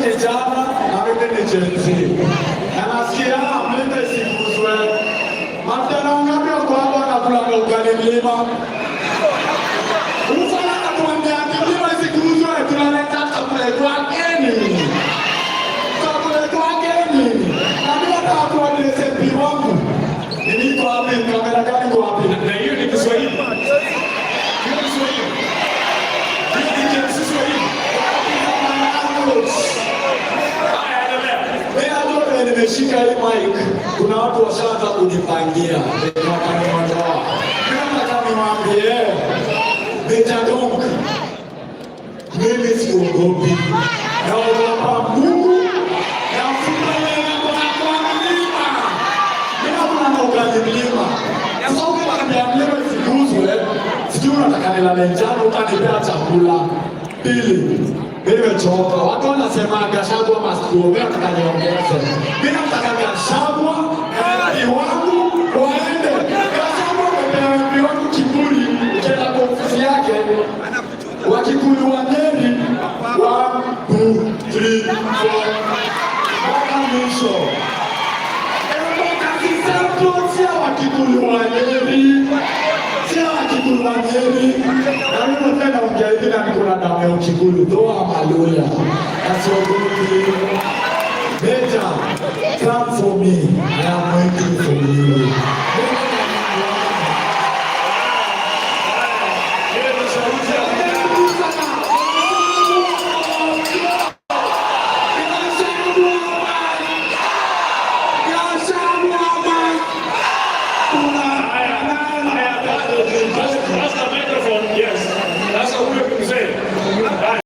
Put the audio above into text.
Kijana na mimi ni Gen Z. Na nasikia mlima isiguzwe. Mavijana wangapi wako hapa wanakulanga ugali mlima? Ufala anatuambia ati mlima isiguzwe, tunaleta chakula kwake nini? Chakula kwake nini? Na mimi nataka kuaddress MP wangu. Niko wapi? Kamera gani iko wapi? Na hiyo ni Kiswahili. Hiyo ni Kiswahili. Hiyo ni Gen Z Swahili. Haya, endelea. Mimi najua vile nimeshika hii mic, kuna watu washaanza kunipangia wakaniondoa. Mimi nataka niwaambie, Mejja Donk, mimi siogopi, naogopa Mungu na mfupa yenye kwa mlima. Mimi hakuna ugali mlima. Sasa ukiniambia mlima isiguzwe, sijui unataka nilale njaa, utanipea chakula. Pili, mimi nimechoka. Watu wanasema Gachagua must go. Mimi nataka niongeze. Mimi nataka Gachagua na MP wangu waende. Gachagua amepea MP wangu kiburi, ukienda kwa ofisi yake Wakikuyu wa Nyeri, one, two, three, four, mpaka mwisho. Embakasi Central sio Wakikuyu wa Nyeri, sio Wakikuyu wa Nyeri. Na mimi mwenyewe naongea hivi na niko na damu ya Ukikuyu, though I'm a Luhya. Na siogopi. Mejja, come for me. I am